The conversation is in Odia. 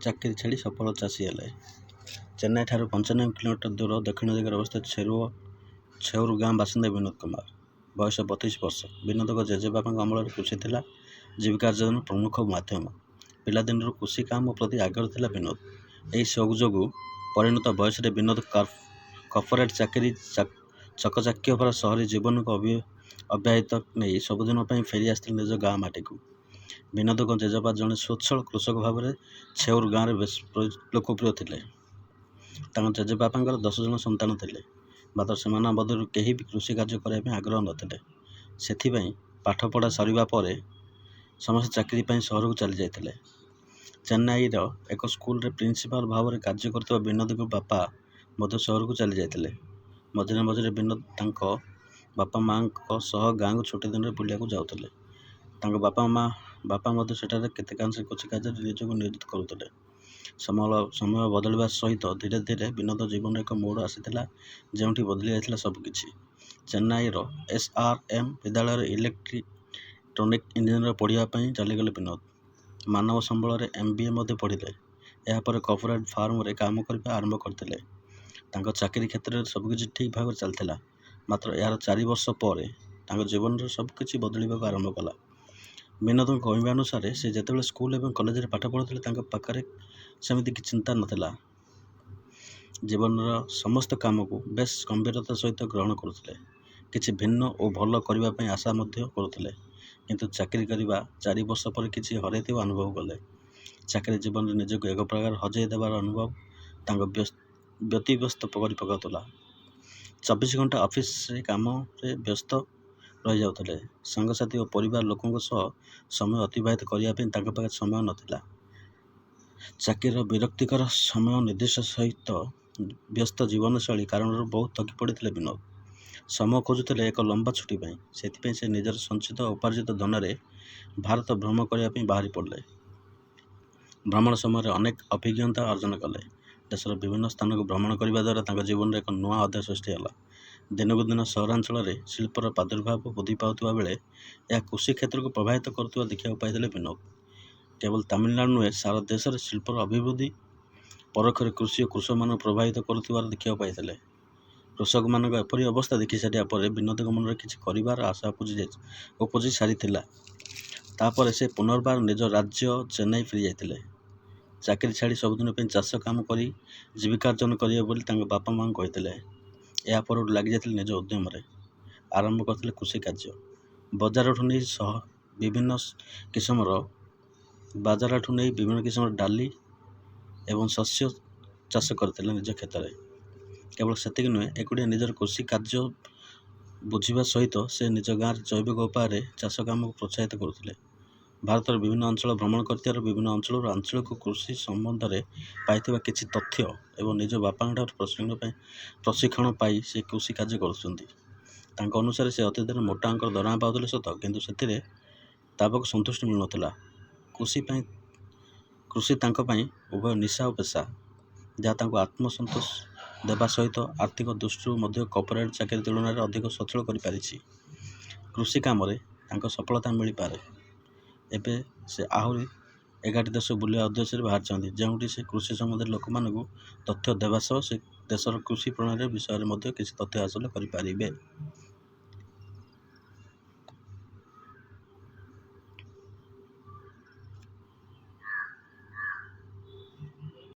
ଚାକିରି ଛାଡ଼ି ସଫଳ ଚାଷୀ ହେଲେ। ଚେନ୍ନାଇଠାରୁ 95 କିଲୋମିଟର ଦୂର ଦକ୍ଷିଣ ଦିଗରେ ଅବସ୍ଥିତ ଛେଉର ଗାଁ ବାସିନ୍ଦା ବିନୋଦ କୁମାର। ବୟସ 32 ବର୍ଷ। ବିନୋଦଙ୍କ ଜେଜେବାପାଙ୍କ ଅମଳରେ କୃଷି ଥିଲା ଜୀବିକାର୍ଜନର ପ୍ରମୁଖ ମାଧ୍ୟମ। ପିଲାଦିନରୁ କୃଷି କାମ ପ୍ରତି ଆଗ୍ରହ ଥିଲା ବିନୋଦ। ଏହି ସଉକ ଯୋଗୁ ପରିଣତ ବୟସରେ ବିନୋଦ କର୍ପୋରେଟ ଚାକିରି ଚକଚାକ୍ୟଭରା ସହରୀ ଜୀବନକୁ ଅବ୍ୟାହତି ନେଇ ସବୁଦିନ ପାଇଁ ଫେରି ଆସିଥିଲେ ନିଜ ଗାଁ ମାଟିକୁ। ବିନୋଦଙ୍କ ଜେଜେବାପା ଜଣେ ସ୍ୱଚ୍ଛଳ କୃଷକ ଭାବରେ ଛେଉର ଗାଁରେ ବେଶ୍ ଲୋକପ୍ରିୟ ଥିଲେ। ତାଙ୍କ ଜେଜେବାପାଙ୍କର 10 ଜଣ ସନ୍ତାନ ଥିଲେ। ମାତ୍ର ସେମାନଙ୍କ ମଧ୍ୟରୁ କେହି ବି କୃଷି କାର୍ଯ୍ୟ କରିବା ପାଇଁ ଆଗ୍ରହ ନଥିଲେ। ସେଥିପାଇଁ ପାଠପଢ଼ା ସରିବା ପରେ ସମସ୍ତେ ଚାକିରି ପାଇଁ ସହରକୁ ଚାଲିଯାଇଥିଲେ। ଚେନ୍ନାଇର ଏକ ସ୍କୁଲରେ ପ୍ରିନ୍ସିପାଲ ଭାବରେ କାର୍ଯ୍ୟ କରୁଥିବା ବିନୋଦଙ୍କ ବାପା ମଧ୍ୟ ସହରକୁ ଚାଲିଯାଇଥିଲେ। ମଝିରେ ମଝିରେ ବିନୋଦ ତାଙ୍କ ବାପା ମାଆଙ୍କ ସହ ଗାଁକୁ ଛୁଟିଦିନରେ ବୁଲିବାକୁ ଯାଉଥିଲେ। ତାଙ୍କ ବାପା ମଧ୍ୟ ସେଠାରେ କେତେକାଂଶରେ କୃଷି କାର୍ଯ୍ୟରେ ନିଜକୁ ନିୟୋଜିତ କରୁଥିଲେ। ସମୟ ବଦଳିବା ସହିତ ଧୀରେ ଧୀରେ ବିନୋଦ ଜୀବନରେ ଏକ ମୋଡ଼ ଆସିଥିଲା, ଯେଉଁଠି ବଦଳି ଯାଇଥିଲା ସବୁକିଛି। ଚେନ୍ନାଇର ଏସ୍.ଆର୍.ଏମ୍. ବିଦ୍ୟାଳୟରେ ଇଲେକ୍ଟ୍ରୋନିକ ଇଞ୍ଜିନିୟରିଂ ପଢ଼ିବା ପାଇଁ ଚାଲିଗଲେ ବିନୋଦ। ମାନବ ସମ୍ବଳରେ ଏମ୍.ବି.ଏ. ମଧ୍ୟ ପଢ଼ିଲେ। ଏହାପରେ କର୍ପୋରେଟ ଫାର୍ମରେ କାମ କରିବା ଆରମ୍ଭ କରିଥିଲେ। ତାଙ୍କ ଚାକିରି କ୍ଷେତ୍ରରେ ସବୁକିଛି ଠିକ୍ ଭାବରେ ଚାଲିଥିଲା। ମାତ୍ର ଏହାର 4 ବର୍ଷ ପରେ ତାଙ୍କ ଜୀବନରେ ସବୁକିଛି ବଦଳିବାକୁ ଆରମ୍ଭ କଲା। ବିନୋଦଙ୍କ କହିବା ଅନୁସାରେ ସେ ଯେତେବେଳେ ସ୍କୁଲ ଏବଂ କଲେଜରେ ପାଠ ପଢ଼ୁଥିଲେ, ତାଙ୍କ ପାଖରେ ସେମିତି କିଛି ଚିନ୍ତା ନଥିଲା। ଜୀବନର ସମସ୍ତ କାମକୁ ବେଶ୍ ଗମ୍ଭୀରତା ସହିତ ଗ୍ରହଣ କରୁଥିଲେ। କିଛି ଭିନ୍ନ ଓ ଭଲ କରିବା ପାଇଁ ଆଶା ମଧ୍ୟ କରୁଥିଲେ। କିନ୍ତୁ ଚାକିରି କରିବା 4 ବର୍ଷ ପରେ କିଛି ହରାଇଥିବା ଅନୁଭବ କଲେ। ଚାକିରି ଜୀବନରେ ନିଜକୁ ଏକ ପ୍ରକାର ହଜାଇ ଦେବାର ଅନୁଭବ ତାଙ୍କୁ ବ୍ୟତିବ୍ୟସ୍ତ କରି ପକାଉଥିଲା। 24 ଘଣ୍ଟା ଅଫିସରେ କାମରେ ବ୍ୟସ୍ତ ରହିଯାଉଥିଲେ। ସାଙ୍ଗସାଥି ଓ ପରିବାର ଲୋକଙ୍କ ସହ ସମୟ ଅତିବାହିତ କରିବା ପାଇଁ ତାଙ୍କ ପାଖରେ ସମୟ ନଥିଲା। ଚାକିରିର ବିରକ୍ତିକର ସମୟ ନିର୍ଦ୍ଦିଷ୍ଟ ସହିତ ବ୍ୟସ୍ତ ଜୀବନଶୈଳୀ କାରଣରୁ ବହୁତ ଥକି ପଡ଼ିଥିଲେ ବିନୋଦ। ସମୟ ଖୋଜୁଥିଲେ ଏକ ଲମ୍ବା ଛୁଟି ପାଇଁ। ସେଥିପାଇଁ ସେ ନିଜର ସଞ୍ଚିତ ଉପାର୍ଜିତ ଧନରେ ଭାରତ ଭ୍ରମଣ କରିବା ପାଇଁ ବାହାରି ପଡ଼ିଲେ। ଭ୍ରମଣ ସମୟରେ ଅନେକ ଅଭିଜ୍ଞତା ଅର୍ଜନ କଲେ। ଦେଶର ବିଭିନ୍ନ ସ୍ଥାନକୁ ଭ୍ରମଣ କରିବା ଦ୍ୱାରା ତାଙ୍କ ଜୀବନରେ ଏକ ନୂଆ ଅଧ୍ୟାୟ ସୃଷ୍ଟି ହେଲା। ଦିନକୁ ଦିନ ସହରାଞ୍ଚଳରେ ଶିଳ୍ପର ପ୍ରାଦୁର୍ଭାବ ବୃଦ୍ଧି ପାଉଥିବା ବେଳେ ଏହା କୃଷି କ୍ଷେତ୍ରକୁ ପ୍ରଭାବିତ କରୁଥିବା ଦେଖିବାକୁ ପାଇଥିଲେ ବିନୋଦ। କେବଳ ତାମିଲନାଡୁ ନୁହେଁ, ସାରା ଦେଶରେ ଶିଳ୍ପର ଅଭିବୃଦ୍ଧି ପରୋକ୍ଷରେ କୃଷି ଓ କୃଷକମାନଙ୍କୁ ପ୍ରଭାବିତ କରୁଥିବାର ଦେଖିବାକୁ ପାଇଥିଲେ। କୃଷକମାନଙ୍କ ଏପରି ଅବସ୍ଥା ଦେଖିସାରିବା ପରେ ବିନୋଦଙ୍କ ମନରେ କିଛି କରିବାର ଆଶା ଉପୁଜି ସାରିଥିଲା। ତାପରେ ସେ ପୁନର୍ବାର ନିଜ ରାଜ୍ୟ ଚେନ୍ନାଇ ଫେରିଯାଇଥିଲେ। ଚାକିରି ଛାଡ଼ି ସବୁଦିନ ପାଇଁ ଚାଷ କାମ କରି ଜୀବିକାର୍ଜନ କରିବେ ବୋଲି ତାଙ୍କ ବାପା ମାଆଙ୍କୁ କହିଥିଲେ। ଏହା ପରଠୁ ଲାଗିଯାଇଥିଲେ ନିଜ ଉଦ୍ୟମରେ। ଆରମ୍ଭ କରିଥିଲେ କୃଷି କାର୍ଯ୍ୟ। ବଜାରଠୁ ନେଇ ସହ ବିଭିନ୍ନ କିସମର ବାଜାରଠୁ ନେଇ ବିଭିନ୍ନ କିସମର ଡାଲି ଏବଂ ଶସ୍ୟ ଚାଷ କରିଥିଲେ ନିଜ କ୍ଷେତରେ। କେବଳ ସେତିକି ନୁହେଁ, ଏକୁଟିଆ ନିଜର କୃଷି କାର୍ଯ୍ୟ ବୁଝିବା ସହିତ ସେ ନିଜ ଗାଁରେ ଜୈବିକ ଉପାୟରେ ଚାଷ କାମକୁ ପ୍ରୋତ୍ସାହିତ କରୁଥିଲେ। ଭାରତର ବିଭିନ୍ନ ଅଞ୍ଚଳ ଭ୍ରମଣ କରିଥିବାରୁ ବିଭିନ୍ନ ଅଞ୍ଚଳରୁ ଆଞ୍ଚଳିକ କୃଷି ସମ୍ବନ୍ଧରେ ପାଇଥିବା କିଛି ତଥ୍ୟ ଏବଂ ନିଜ ବାପାଙ୍କଠାରୁ ପ୍ରଶିକ୍ଷଣ ପାଇ ସେ କୃଷି କାର୍ଯ୍ୟ କରୁଛନ୍ତି। ତାଙ୍କ ଅନୁସାରେ ସେ ଅତୀତରେ ମୋଟା ଅଙ୍କର ଦରମା ପାଉଥିଲେ ସତ, କିନ୍ତୁ ସେଥିରେ ତା ପାଖକୁ ସନ୍ତୁଷ୍ଟି ମିଳୁନଥିଲା। କୃଷି ତାଙ୍କ ପାଇଁ ଉଭୟ ନିଶା ଓ ପେସା, ଯାହା ତାଙ୍କୁ ଆତ୍ମସନ୍ତୋଷ ଦେବା ସହିତ ଆର୍ଥିକ ଦୃଷ୍ଟିରୁ ମଧ୍ୟ କର୍ପୋରେଟ ଚାକିରି ତୁଳନାରେ ଅଧିକ ସଚ୍ଛଳ କରିପାରିଛି। କୃଷି କାମରେ ତାଙ୍କ ସଫଳତା ମିଳିପାରେ। ଏବେ ସେ ଆହୁରି 11ଟି ଦେଶ ବୁଲିବା ଉଦ୍ଦେଶ୍ୟରେ ବାହାରିଛନ୍ତି, ଯେଉଁଠି ସେ କୃଷି ସମ୍ବନ୍ଧରେ ଲୋକମାନଙ୍କୁ ତଥ୍ୟ ଦେବା ସହ ସେ ଦେଶର କୃଷି ପ୍ରଣାଳୀ ବିଷୟରେ ମଧ୍ୟ କିଛି ତଥ୍ୟ ହାସଲ କରିପାରିବେ।